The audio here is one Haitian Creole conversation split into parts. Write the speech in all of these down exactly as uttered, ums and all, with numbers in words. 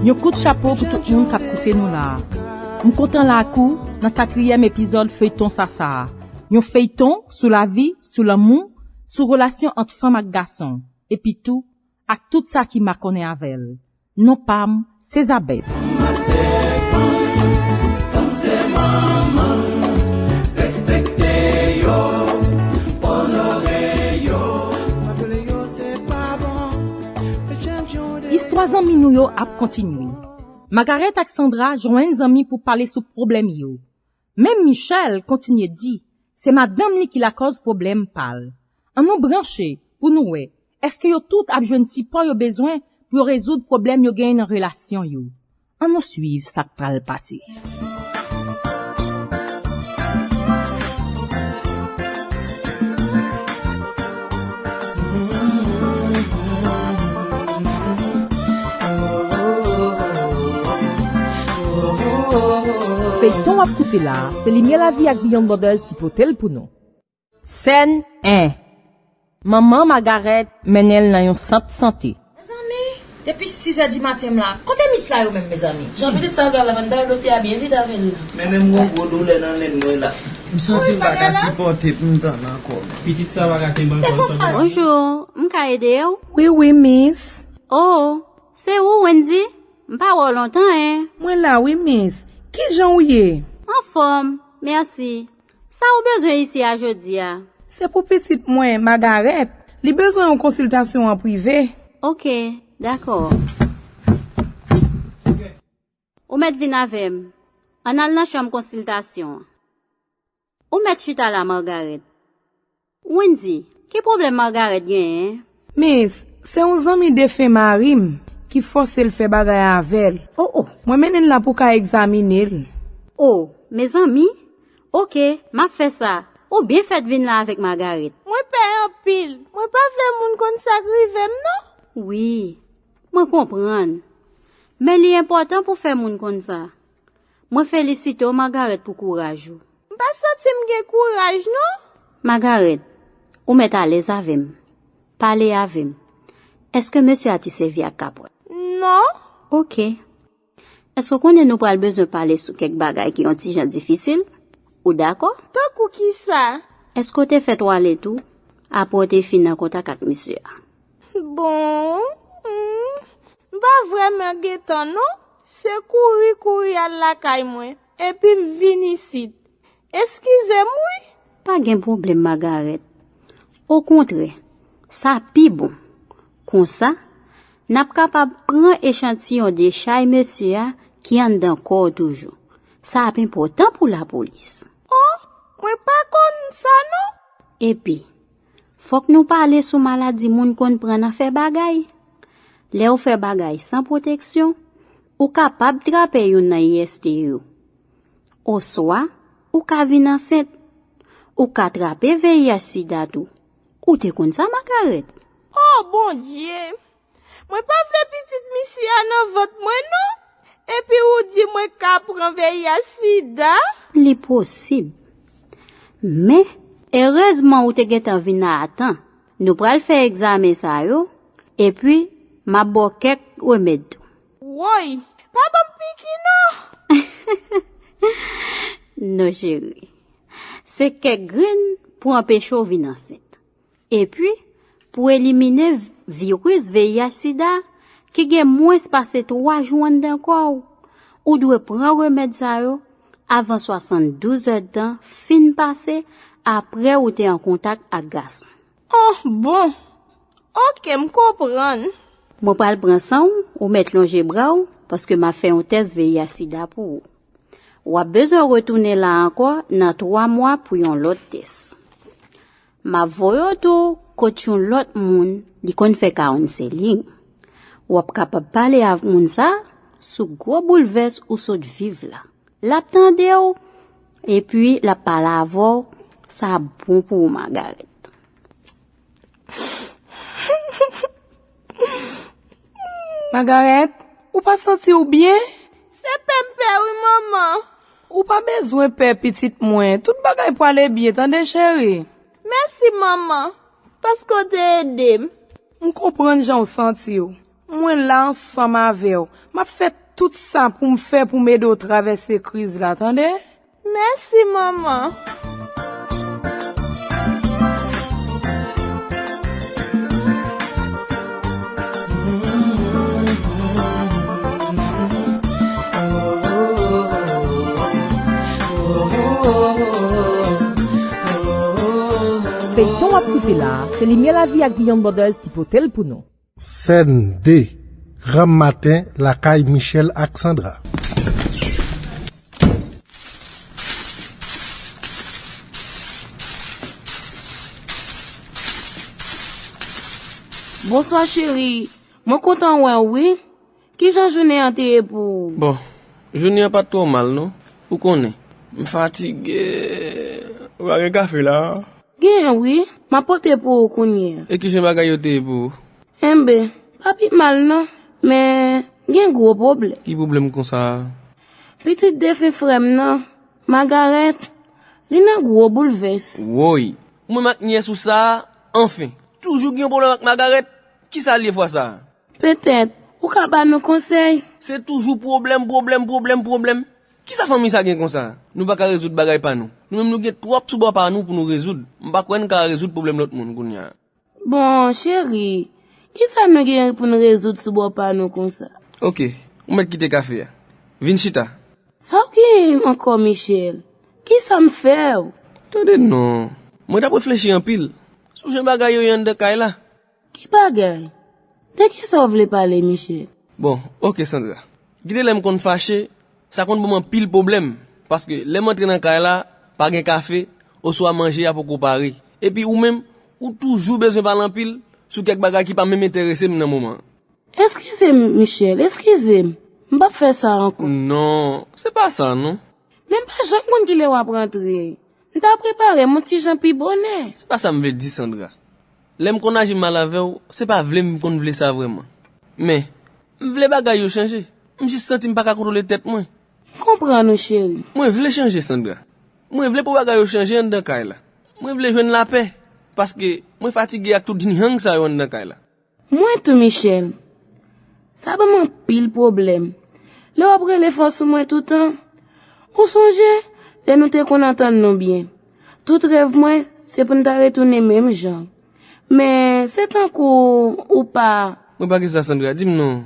Yon kout chapo pou tout moun k ap koute nou la a. M kontan la ak ou nan katriyèm epizòd feyton Sasa a. Yon feyton sou lavi, sou lanmou, sou relasyon ant fanm ak gason, epi tou ak tout sa ki makonnen avè l. Non pa m, se Zabèt. Istwa zanmi nou yo ap kontinye. Magarèt ak Sandra jwenn zanmi pou pale sou pwoblèm yo. Men Michèl kontinye di se madanm li ki lakòz pwoblèm pa l. Annou branche pou nou wè èske yo tout ap jwenn sipò yo bezwen pou yo rezoud pwoblèm yo genyen nan relasyon yo. Annou swiv sa k pral pase. Feyton w ap koute la a, se Limyè Lavi ak Beyond Borders ki pote l pou nou. Sèn en. Manman Magarèt mennen l nan yon sant sante. Mezanmi, depi sis è di maten m la. Kote mis la yo menm, mezanmi? Jan pitit sa grav la, fò n t al doktè a byen vit avè l la. Men menm gon gwo doulè nan len mwen la. M santi m pa ka sipòte pou m tann ankò menm. Pitit sa pa ka kenbe ankò. Bonjou, m ka ede w? Wi, wi, mis. Oh, se ou, Wendy? M pa wè w lontan, en. Mwen la, wi, mis. Kijan w ye? Anfòm, mèsi. Sa ou bezwen isi a jodi a? Se pou pitit mwen, Magarèt. Li bezwen yon konsiltasyon an prive. Oke, dakò. Ou mèt vin avè m. Ann al nan chanm konsiltasyon an. Ou mèt chita la, Magarèt. Wendy, ki pwoblèm Magarèt genyen? Mis, se yon zanmi defen mari m ki fòse l fè bagay avè l. Oh, oh. Mwen mennen l la pou ka egzamine l. Oh, mezanmi? Oke, m ap fè sa. Ou byen fèt vin la avèk Magarèt. Mwen pè anpil. Mwen pa vle moun konn sa k rive m, non. Wi, mwen konprann. Men li enpòtan pou fè moun konn sa. Mwen felisite w, Magarèt, pou kouraj ou. M pa santi m gen kouraj, non. Magarèt, ou mèt alèz avè m. Pale avè m. Èske mesye a te sèvi ak kapòt? Non. Oke. Èske w konnen nou pral bezwen pale sou kèk bagay ki yon ti jan difisil? Ou dakò? Tankou kisa? Èske w te fè twalèt ou apre w te fin nan kontak ak mesye a? Bon, hmm, m pa vrèman gen tan, non. Se kouri, kouri al lakay mwen, epi m vin isit. Eskize m, wi. Pa gen pwoblèm, Magarèt. Okontrè, sa pi bon. Konsa, n ap kapab pran echantiyon dechay mesye a ki anndan kò w toujou. Sa ap enpòtan pou lapolis. Oh, mwen pa konn sa, non. Epi, fòk nou pale sou maladi moun konn pran nan fè bagay. Lè w fè bagay san pwoteksyon, ou kapab trape youn nan I S T yo. Oswa, ou ka vin ansent. Ou ka trape V I H sida tou. Ou te konn sa, Magarèt? Oh, Bondye! Mwen pa vle pitit misye a nan vant mwen, non. Epi ou di mwen ka pran V I H sida? Li posib. Men, erezman ou te gentan vin la a tan. Nou pral fè egzamen sa yo, epi m ap ba w kèk remèd tou. Woy, pa ban m piki, non! Non, cheri. Se kèk grenn pou anpeche w vin ansent. Epi, pou elimine v- viris V I H sida ki gen mwens pase twa jou anndan kò w, ou dwe pran remèd sa yo avan swasanndouz èdtan fin pase apre ou te an kontak ak gason. Oh, bon. Oke, m konprann. Mwen pral pran san w, ou mèt lonje bra w, paske m ap fè yon tès V I H sida pou ou. W ap bezwen retounen la ankò nan twa mwa pou yon lòt tès. M ap voye w tou kot yon lòt moun li konn fè kawounseling. W ap kapab pale ak moun sa a sou gwo boulvès ou sot viv la. L ap tande w, epi l ap pale avè w, sa ap bon pou ou, Magarèt. Magarèt, ou pa santi w byen? Se pè m pè wi, manman. Ou pa bezwen pè, pitit mwen. Tout bagay prale byen, tande, cheri? Mèsi, manman, paske w te ede m. M konprann jan w santi w. Mwen la ansanm avè w. M ap fè tout sa pou m fè pou m ede w travèse kriz la, tande? Mèsi, manman. Feyton w ap koute la a, se Limyè Lavi ak Beyond Borders ki pote l pou nou. Sèn de. Granm maten lakay Michel ak Sandra. Bonswa, cheri. Mwen kontan wè w, wi. Kijan jounen an te ye pou ou? Bon, jounen an pa t twò mal, non. Ou konnen, m fatige. Ou pa gen kafe la? Genyen, wi. M ap pote pou ou kounye a. E kijan bagay yo te ye pou ou? Enben, pa pi mal, non. Men, gen gwo pwoblèm. Ki pwoblèm konsa? Pitit defen frè m nan, Magarèt, li nan gwo boulvès. Woy! Ou menm ak nyès ou sa a, anfen. Toujou gen yon pwoblèm ak Magarèt? Kisa l ye fwa sa a? Petèt, ou ka ba nou konsèy? Se toujou pwoblèm, pwoblèm, pwoblèm, pwoblèm. Kisa fanmi sa gen konsa? Nou pa ka rezoud bagay pa nou. Nou menm nou gen twòp sou bò pa nou pou nou rezoud. M pa kwè n ka rezoud pwoblèm lòt moun kounye a. Bon, cheri, kisa nou gen pou n rezoud sou bò pa nou konsa? Oke, ou mèt kite kafe a. Vin chita. Sa w gen ankò, Michel? Kisa m fè w? Tande non. Mwen t ap reflechi anpil sou jan bagay yo ye anndan kay la. Ki bagay? De kisa w vle pale, Michel? Bon, oke, Sandra. Gen de lè m konn fache, sa konn ban m anpil pwoblèm. Paske lè m antre nan kay la, pa gen kafe, oswa manje a poko pare. Epi ou menm, ou toujou bezwen pale anpil sou kèk bagay ki pa menm enterese m nan moman an. Eskize m, Michel, eskize m. M p ap fè sa ankò. Non, se pa sa, non. Men m pa janm konn kilè w ap rantre. M ta prepare m yon ti jan pi bonè. Se pa sa m vle di, Sandra. Lè m konn aji mal avè w, se pa vle m konn vle sa vrèman. Men, m vle bagay yo chanje. M jis santi m pa ka kontwole tèt mwen. M konprann ou, cheri. Mwen vle chanje, Sandra. Mwen vle pou bagay yo chanje anndan kay la. Mwen vle jwenn lapè, paske mwen fatige ak tout yin-yang sa yo anndan kay la. Mwen tou, Michel. Sa ban m anpil pwoblèm. Lè w ap rele fò sou mwen toutan, ou sonje lè nou te konn antann nou byen? Tout rèv mwen, se pou n ta retounen menm jan. Men, se tankou ou pa. Mwen pa gen sa, Sandra, di m non.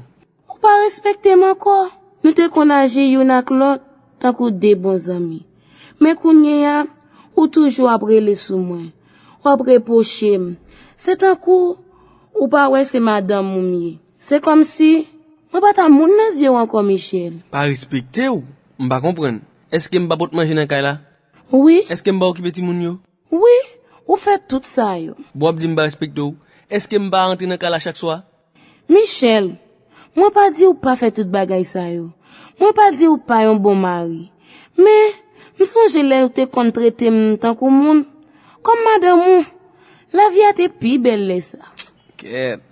Ou pa respekte m ankò. Nou te konn aji youn ak lòt tankou de bon zanmi. Men kounye a, ou toujou ap rele sou mwen. W ap repwoche m. Se tankou ou pa wè se madanm ou m ye. Se kòmsi mwen pa ta moun nan zye w ankò, Michel. Pa respekte w? M pa konprann. Èske m pa pot manje nan kay la? Wi. Èske m pa okipe timoun yo? Wi, ou fè tout sa yo. Bon, w ap di m pa respekte w. Èske m pa rantre nan kay la chak swa? Michel, mwen pa di ou pa fè tout bagay sa yo. Mwen pa di ou pa yon bon mari. Men, m sonje lè ou te konn trete m tankou moun, kòm madanm ou. Lavi a te pi bèl lè sa. Kèt.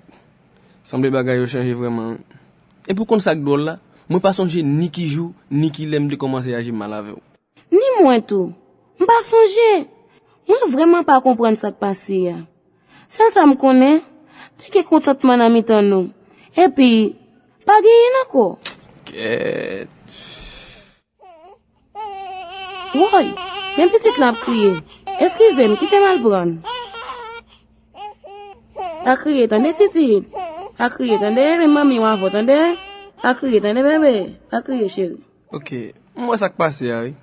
Sanble bagay yo chanje vrèman, wi. Epi w konn sa k dwòl la? Mwen pa sonje ni ki jou, ni ki lè m te kòmanse aji mal avè w. Ni mwen tou. M pa sonje. Mwen vrèman pa konprann sa k pase a. Sèl sa m konnen, te gen kontantman nan mitan nou. Epi, pa genyen l ankò. Kèt. Woy, men pitit la ap kriye. Eskize m, kite m al pran l. Pa kriye, tande, Titi. Pa kriye, tande, men manmi w avè w, tande. Pa kriye, tande, bebe. Pa kriye, cheri. Oke, m wè sa k pase a, wi.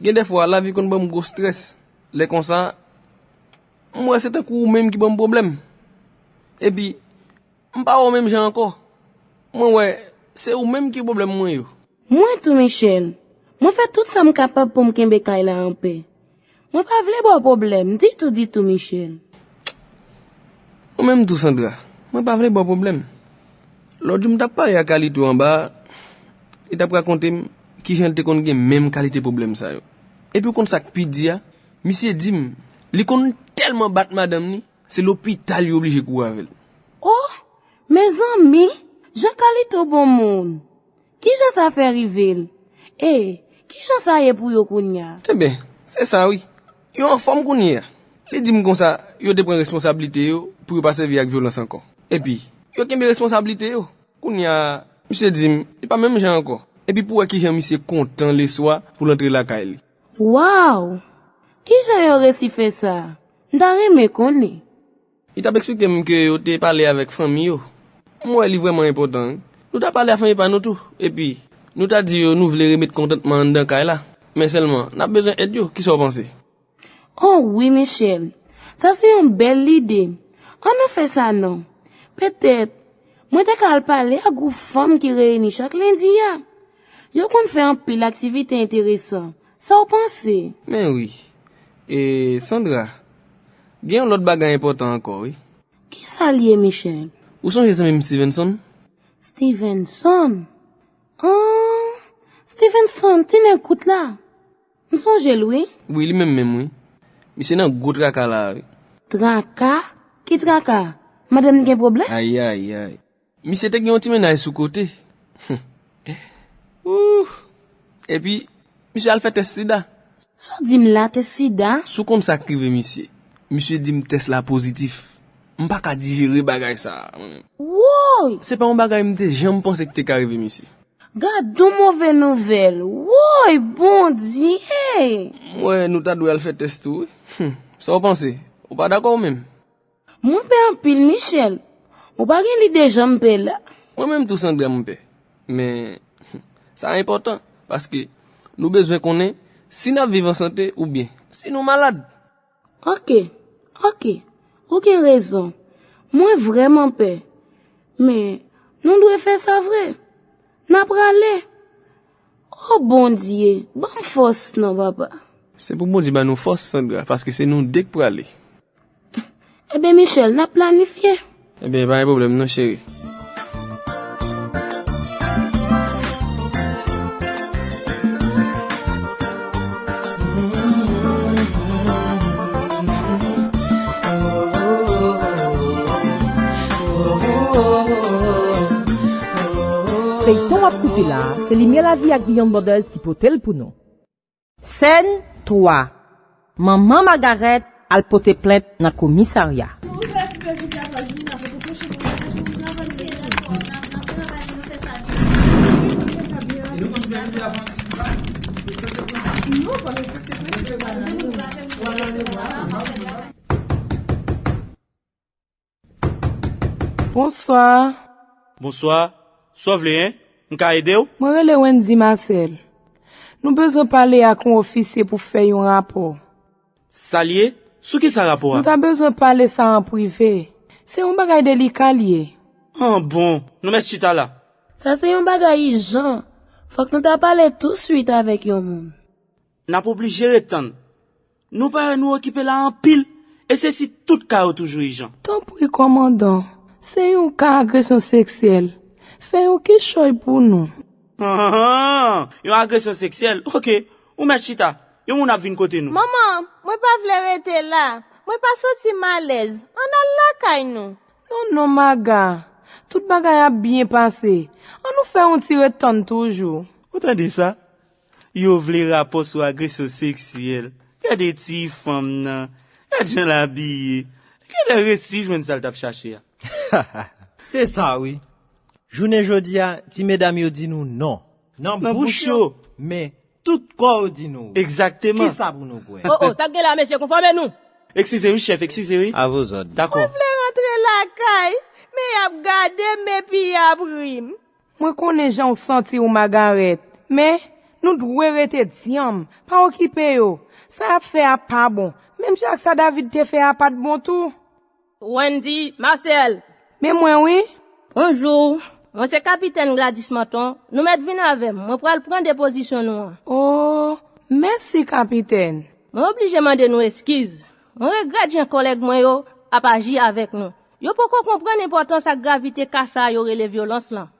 Gen de fwa, lavi konn ban m gwo estrès. Lè konsa, m wè se tankou ou menm ki ban m pwoblèm. Epi, m pa wè w menm jan ankò. Mwen wè, se ou menm ki pwoblèm mwen yo. Mwen tou, Michel. Mwen fè tout sa m kapab pou m kenbe kay la anpè. Mwen pa vle ba w pwoblèm ditou, ditou, Michel. Ou menm tou, Sandra. Mwen pa vle ba w pwoblèm. Lòt jou m t ap pale ak Kalito anba a, li t ap rakonte m kijan l te konn gen menm kalite pwoblèm sa yo. Epi w konn sa k pi di a? Misye di m, li konn tèlman bat madanm ni, se lopital yo oblije kouri avè l. Oh, mezanmi, jan Kalito bon moun. Kijan sa fè rive l? E, kijan sa ye pou yo kounye a? Enben, se sa wi. Yo anfòm kounye a. Li di m konsa, yo te pran responsablite yo pou yo pa sèvi ak vyolans ankò. Epi, yo kenbe responsablite yo. Kounye a, misye di m, li pa menm jan ankò. Epi pou wè kijan misye kontan leswa pou l antre lakay li. Waw! Kijan yo resi fè sa? M ta renmen konnen. Li t ap eksplike m ke yo te pale avèk fanmi yo. M wè li vrèman enpòtan, wi. Nou ta pale a fanmi pa nou tou. Epi, nou ta di yo nou vle remet kontantman anndan kay la. Men sèlman, n ap bezwen èd yo. Kisa w panse? Oh wi, Michel. Sa se yon bèl lide. Ann nou fè sa non. Petèt, mwen te ka al pale ak gwoup fanm ki reyini chak lendi a. Yo konn fè anpil aktivite enteresan. Sa w panse? Men wi. E, Sandra, gen yon lòt bagay enpòtan ankò, wi. Kisa l ye, Michel? Ou sonje zanmi m Stevenson? Stevenson? Ah, Stevenson, ti nèg kout la. M sonje l, wi. Wi, li menm menm, wi. Misye nan gwo traka la, wi. Traka? Ki traka? Madanm li gen pwoblèm? Ayayay. Misye te gen yon ti mennaj sou kote. Ouh. Epi, misye al fè tès sida. Sa w di m la, tès sida? Si w konn sa k rive misye. Misye di m tès la pozitif. M pa ka dijere bagay sa a, mwen menm. Woy! Se pa yon bagay m te janm panse ki te ka rive misye. Gad yon move nouvèl! Woy, Bondye! M wè nou ta dwe al fè tès tou, wi. Hum, sa w panse? Ou pa dakò ou menm? Mwen pè anpil, Michel. Ou pa gen lide jan m pè la. Mwen menm tou, Sandra, m pè. Men, hum, sa enpòtan, paske nou bezwen konnen si n ap viv an sante oubyen si nou malad. Ok, ok. Ou gen rezon. Mwen vrèman pè. Men, nou dwe fè sa vre. N a prale. O Bondye, ban m fòs non, papa. Se pou Bondye ba nou fòs, Sandra, paske se nou de k prale. Ebyen, Michel, n ap planifye. Ebyen, pa gen pwoblèm non, cheri. Feyton w ap koute la, se Limyè Lavi ak Beyond Borders ki pote l pou nou. Sèn twa. Manman Magarèt al pote plent nan komisarya. Bonswa. Bonswa. Sa w vle, en? M ka ede w? Mwen rele Wendy Marcel. Nou bezwen pale ak yon ofisye pou fè yon rapò. Sa l ye? Sou ki sa rapò a? Nou ta bezwen pale sa an prive. Se yon bagay delika l ye. An bon, nou mèt chita la. Sa se yon bagay ijan. Fòk nou ta pale touswit avèk yon moun. N ap oblije ret tann. Nou pa wè nou okipe la anpil, e se si tout ka yo toujou ijan. Tanpri, kòmandan, se yon ka agresyon seksyèl. Fè yon kichòy pou nou. Anhan, yon agresyon seksyèl? Oke, ou mèt chita. Yon moun ap vin kote nou. Manman, mwen pa vle rete la. Mwen pa santi m alèz. Ann al lakay nou. Non, non, Maga. Tout bagay ap byen pase. Ann nou fè yon ti ret tann toujou. Ou tande sa? Yo vle rapò sou agresyon seksyèl. Gade ti fanm nan. Gad jan l abiye. Genlè resi jwenn sa l t ap chache a. Se sa, wi. Jounen jodi a, ti medam yo di nou non. Nan bouch yo, men tout kò yo di nou wi. Egzakteman. Kisa pou nou kwè? Oh, oh, sa k gen la, mesye, konfòme nou. Eskize wi, chèf, eskize wi. A vos òd. Dakò. Mwen vle rantre lakay, men y ap gade m epi y ap ri m. Mwen konnen jan w santi w, Magarèt, men nou dwe rete dyanm, pa okipe yo. Sa y ap fè a pa bon, menm jan ak sa David te fè a pa t bon tou. Wendy, Marcel. Men mwen wi. Bonjou, mwen se Kapitèn Gladys Manton, nou mèt vin avè m, mwen pral pran depozisyon nou an. Oh, mèsi, Kapitèn. Mwen oblije mande nou eskiz. Mwen regrèt jan kòlèg mwen yo ap aji avèk nou. Yo poko konprann enpòtans ak gravite ka sa a yo rele vyolans lan.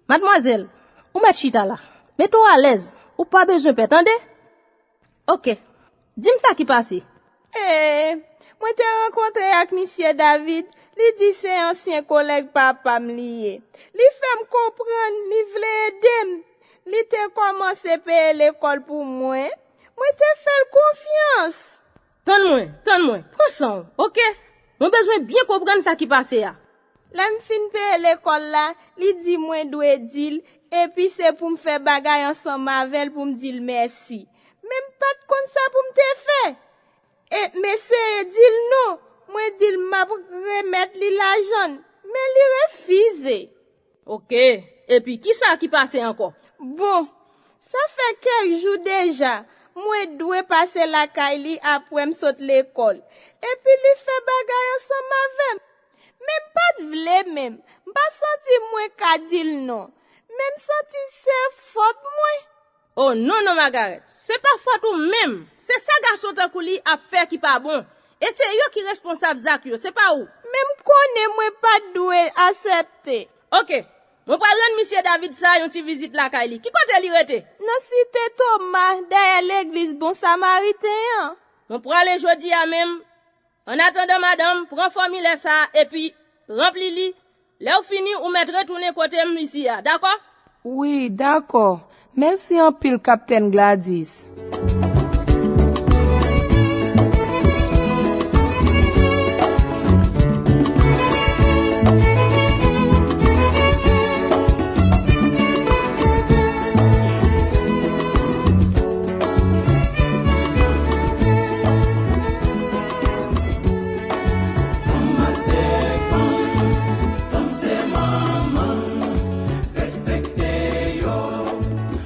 Madmwazèl, ou mèt chita la. Mete w alèz, ou pa bezwen pè, tande? Oke. Di m sa ki pase. Ee, mwen te rankontre ak misye David, li di se ansyen kòlèg papa m li ye. Li fè m konprann li vle ede m. Li te kòmanse peye lekòl pou mwen. Mwen te fè l konfyans. Tann mwen, tann mwen, pran san w, oke? Mwen bezwen byen konprann sa ki pase a. Lè m fin peye lekòl la, li di mwen dwe di l, epi se pou m fè bagay ansanm avè l pou m di l mèsi. Men m pa t konn sa pou m te fè. E m eseye di l non, mwen di l m ap remèt li lajan l, men li refize. Oke, epi kisa ki pase ankò? Bon, sa fè kèk jou deja, mwen dwe pase lakay li apre m sot lekòl, epi li fè bagay ansanm avè m. Men m pa t vle menm, m pa santi mwen ka di l non, men m santi se fòt mwen. Oh non, non, Magarèt, se pa fòt ou menm, se sa gason tankou li ap fè ki pa bon, e se yo ki responsab zak yo, se pa ou. Men m konnen mwen pa t dwe aksepte. Oke, mwen pral rann misye David sa yon ti vizit lakay li. Ki kote li rete? Nan Site Toma, dèyè legliz Bon Samariten an. Mwen prale jodi a menm. Annatandan, madanm, pran fòmilè sa a epi ranpli li. Lè w fini, ou mèt retounen kote m isi a, dakò? Wi, dakò. Mèsi anpil, Kaptèn Gladys.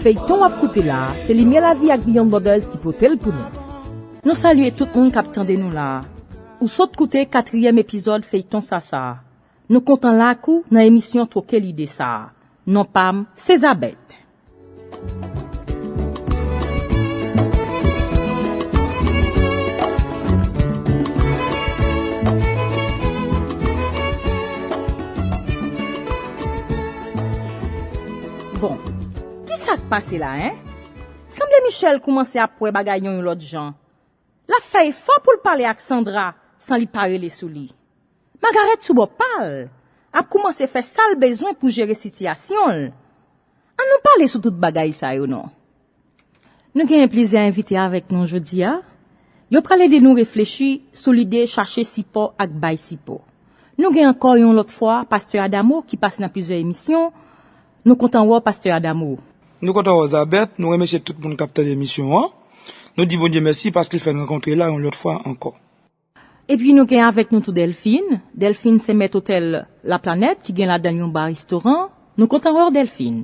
Feyton w ap koute la a, se Limyè Lavi ak Beyond Borders ki pote l pou nou. Nou salye tout moun k ap tande nou la a. Ou sot koute katriyèm epizòd feyton Sasa a. Nou kontan la ak ou nan emisyon Twoke Lide sa a. Non pa m, se Zabèt. Bon, ki sa k pase la, en? Sanble Michel koumanse ap wè bagay yon, yon lòt jan. L ap fè efò pou l pale ak Sandra san li pa rele sou li. Magarèt sou bò pa l ap koumanse fè sa l bezwen pou jere sitiyasyon l. Ann nou pale sou tout bagay sa yo non. Nou genyen plizyè envite avèk nou jodi a. Yo pral ede nou reflechi sou lide chache sipò ak bay sipò. Nou gen ankò yon lòt fwa Pastè Adamo ki pase nan plizyè emisyon. Nou kontan wè w, Pastè Adamo. Nou kontan wè w, Zabèt. Nou remèsye tout moun k ap tande emisyon an. Nou di Bondye mèsi paske l fè n rankontre la yon lòt fwa ankò. Epi nou gen avèk nou tou Delphine. Delphine se mèt otèl La Planète ki gen ladan l yon ba restoran. Nou kontan wè w, Delphine.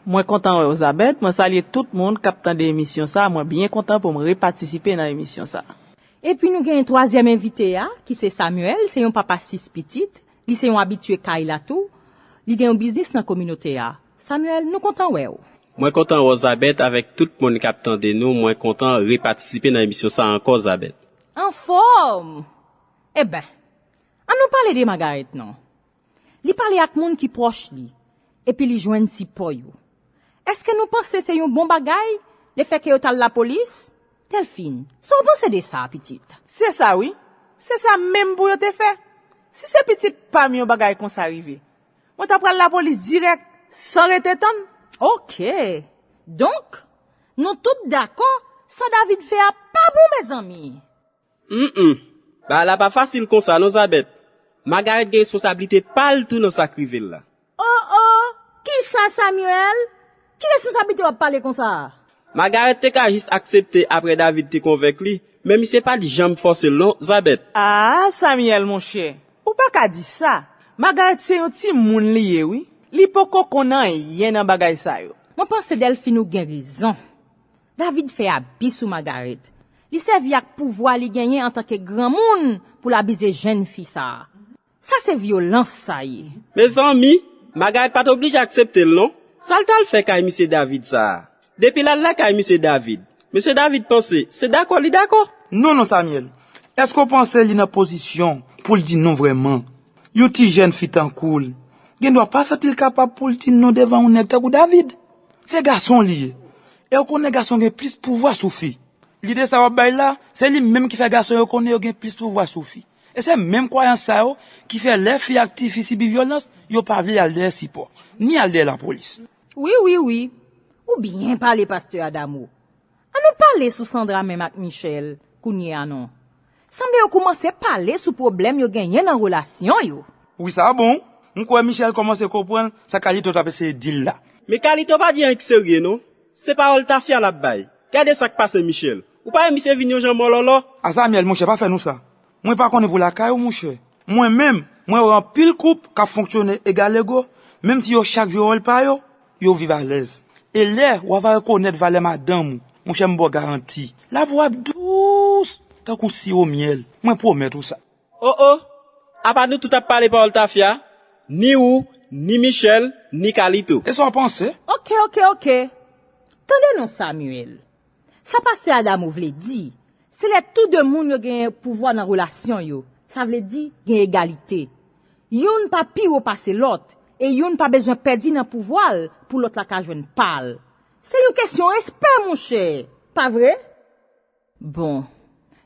Mwen kontan wè w, Zabèt. Mwen salye tout moun k ap tande emisyon sa a. Mwen byen kontan pou m repatisipe nan emisyon sa a. Epi nou gen twazyèm envite a, ki se Samuel, se yon papa sis pitit, li se yon abitye kay la tou, li gen yon biznis nan kominote a. Samuel, nou kontan wè w. Mwen kontan wè w, Zabèt, avèk tout moun k ap tande nou, mwen kontan repatisipe nan emisyon sa a ankò, Zabèt. Anfòm! Eben, ann nou pale de Magarèt non. Li pale ak moun ki pwòch li, epi li jwenn sipò yo. Èske nou panse se yon bon bagay, lefètke yo t al lapolis? Delphine, sa w panse de sa, pitit? Se sa wi. Se sa menm pou yo te fè. Si se pitit pa m yon bagay konsa rive, mwen ta pral lapolis dirèk, san rete tann. Oke. Donk, nou tout dakò, sa David fè a pa bon, mezanmi. Mm, mm. Bagay la pa fasil konsa non, Zabèt. Magarèt gen responsablite pa l tou nan sa k rive l la. Oh, oh! Kisa, Samuel? Ki responsablite w ap pale konsa a? Magarèt te ka jis aksepte apre David te konvenk li, men misye pa t janm fòse l non, Zabèt. Ah, Samuel, monchè, ou pa ka di sa. Magarèt se yon timoun li ye, wi. Li poko konn anyen nan bagay sa yo. Mwen panse Delphine ou gen rezon. David fè abi sou Magarèt. Li sèvi ak pouvwa li genyen antanke granmoun pou l abize jenn fi sa a. Sa se vyolans sa ye. Mezanmi, Magarèt pa t oblije aksepte l non. Sa l t al fè kay misye David sa a? Depi l al lakay misye David, mesye David panse se dakò li dakò. Non, non, Samuel. Èske w panse li nan pozisyon pou l di non vrèman? Yon ti jèn fi tankou l, gendwa pa santi l kapab pou l di non devan yon nèg tankou David. Se gason li ye. E w konnen gason gen plis pouvwa sou fi. Lide sa w ap bay la, se li menm ki fè gason yo konnen yo gen plis pouvwa sou fi. E se menm kwayans sa yo ki fè lè fi ak tifi sibi vyolans, yo pa vle al dèyè sipò, ni al dèyè lapolis. Wi, wi, wi. Ou byen pale, Pastè Adamo. Ann nou pale sou Sandra menm ak Michel kounye a non. Sanble yo koumanse pale sou pwoblèm yo genyen nan relasyon yo. Wi, sa bon. M kwè Michel kòmanse konprann sa Kalito t ap eseye di l la. Men Kalito pa di anyen k serye non. Se pawòl tafya l ap bay. Gade sa k pase Michel. Ou pa wè misye vin yon jan mòlòlò? A Samuel, monchè, pa fè nou sa. Mwen pa konnen pou lakay ou, monchè. Mwen menm, mwen wè anpil koup k ap fonksyone egalego, menm si yo chak jwe wòl pa yo, yo viv alèz. E lè w ava rekonèt valè madanm ou, monchè, m ba w garanti, lavi w ap dous tankou siwo myèl. Mwen pwomèt ou sa. O o, apa nou tout ap pale pawòl tafya? Ni ou, ni Michel, ni Kalito. E sa w panse? Oke, oke, oke. Tande non, Samuel. Sa pastè Adamo vle di, se lè tou de moun yo genyen pouvwa nan relasyon yo, sa vle di gen egalite. Youn pa pi wo pase lòt, e youn pa bezwen pèdi nan pouvwa l pou lòt la ka jwenn pa l. Se yon kesyon respè, monchè, pa vre? Bon,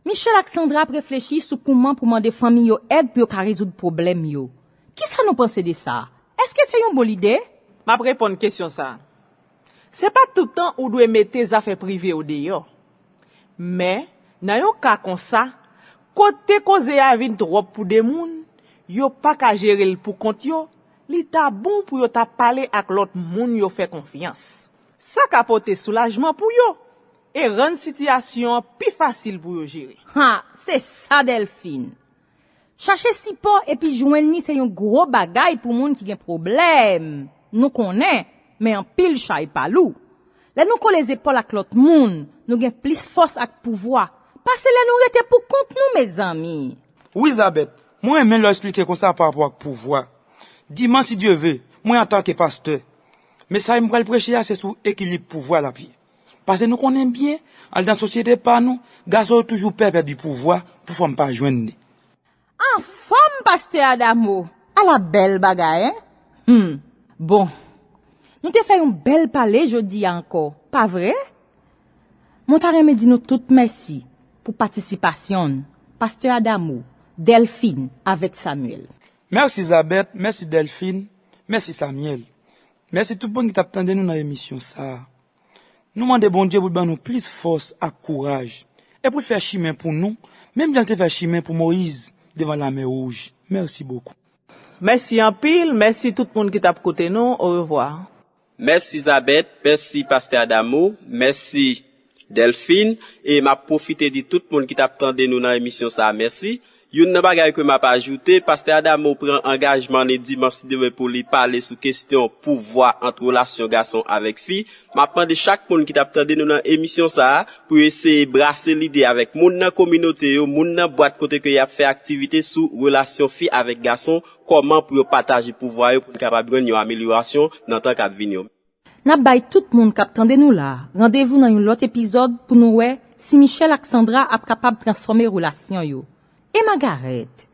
Michel ak Sandra ap reflechi sou kouman pou mande fanmi yo èd pou yo ka rezoud pwoblèm yo. Kisa nou panse de sa? Èske se yon bon lide? M ap reponn kesyon sa a. Se pa tout tan ou dwe mete zafè prive w deyò. Men, nan yon ka konsa, kote koze a vin twòp pou de moun, yo pa ka jere l poukont yo, li ta bon pou yo ta pale ak lòt moun yo fè konfyans. Sa ka pote soulajman pou yo e rann sitiyasyon an pi fasil pou yo jere. Ha, se sa Delphine. Chache sipò epi jwenn li se yon gwo bagay pou moun ki gen pwoblèm. Nou konnen, men anpil chay pa lou. Lè nou kole zepòl ak lòt moun, nou gen plis fòs ak pouvwa pase lè nou rete pou kont nou, mezanmi. Wi, Zabèt, mwen renmen lè w eksplike konsa pa rapò ak pouvwa. Dimanch, si Dye ve, mwen antanke pastè. Mesaj m pral preche a se sou ekilib pouvwa l ap ye. Paske nou konnen byen, anndan sosyete pa nou, gason yo toujou pè pèdi pouvwa pou fanm pa jwenn li. Anfòm, pastè Adamo! Ala bèl bagay, en? Hmm. Bon, nou te fè yon bèl pale jodi a ankò, pa vre? Mwen ta renmen di nou tout mèsi pou patisipasyon n, pastè Adamo, Delphine avèk Samuel. Mèsi Zabèt, mèsi Delphine, mèsi Samuel. Mèsi tout moun ki t ap tande nou nan emisyon sa a. Nou mande Bondye pou l ban nou plis fòs ak kouraj, e pou l fè chimen pou nou, menm jan l te fè chimen pou Moyiz devan Lamè Wouj. Mèsi bokou. Mèsi anpil, mèsi tout moun ki t ap koute nou. Orevwa. Mèsi Zabèt, mèsi pastè Adamo, mèsi Delphine, e m ap pwofite di tout moun ki t ap tande nou nan emisyon sa a mèsi. Youn nan bagay ke m ap ajoute, pastè Adamo pran angajman li dimanch si Dye vle pou li pale sou kesyon pouvwa ant relasyon gason avèk fi. M ap mande chak moun ki t ap tande nou nan emisyon sa a pou yo eseye brase lide avèk moun nan kominote yo, moun nan bwat kote ke y ap fè aktivite sou relasyon fi avèk gason, kòman pou yo pataje pouvwa yo pou n kapab jwenn yon amelyorasyon nan tan k ap vini yo. N ap bay tout moun k ap tande nou la a randevou nan yon lòt epizòd pou nou wè si Michel ak Sandra ap kapab transfòme relasyon yo. E Magarèt?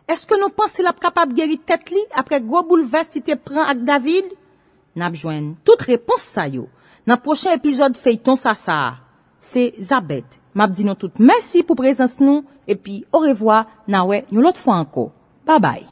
Èske nou panse l ap kapab geri tèt li apre gwo boulvès li te pran ak David? N ap jwenn tout repons sa yo nan pwochen epizòd feyton Sasa a. Se Zabèt. M ap di nou tout mèsi pou prezans nou, epi orevwa, n a wè yon lòt fwa ankò. Babay.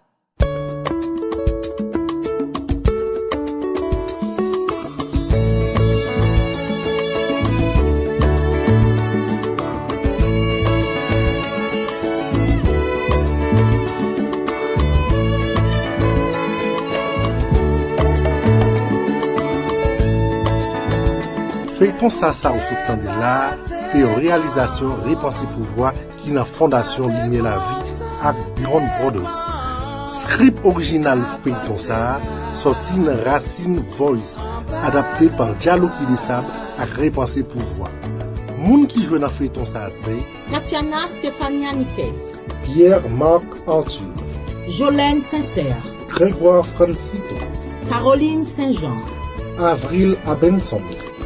Feyton Sasa ou sot tande la a, se yon reyalizasyon Repanse Pouvwa ki nan Fondasyon Limyè Lavi ak Beyond Brothers. Script orijinal feyton sa a sòti nan Racine Voice, adapte pa Dialogue Idesab ak Repanse Pouvwa. Moun ki jwe nan feyton sa a se Katiana Stefania Niquez, Pierre Marc Arthur, Jolène Sincère, Grégoire Francito, Caroline Saint-Jean, Avril Abenson,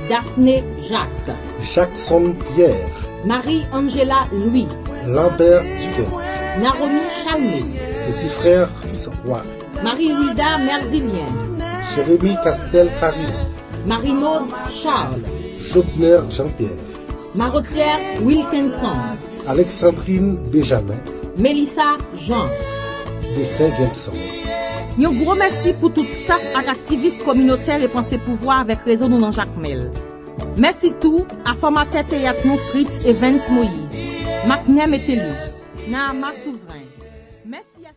Daphné Jacques, Jackson Pierre, Marie Angela Louis, Lambert Duquesne, Naromi Chalmé, Petit Frère Chris Roy, Marie Wilda Merzilien, Jérémy Castel Carillon, Marie Maud Charles, Jobner Jean-Pierre, Marotière Wilkinson, Alexandrine Benjamin, Melissa Jean, Dessin Gelson. Yon gwo mèsi pou tout staf ak aktivis kominotè Repanse Pouvwa avèk rezo nou nan Jakmèl. Mèsi tou a fòmatè teyat nou Fritz Evans Moïse, Macner Metellus, Naama Souvren. Mèsi a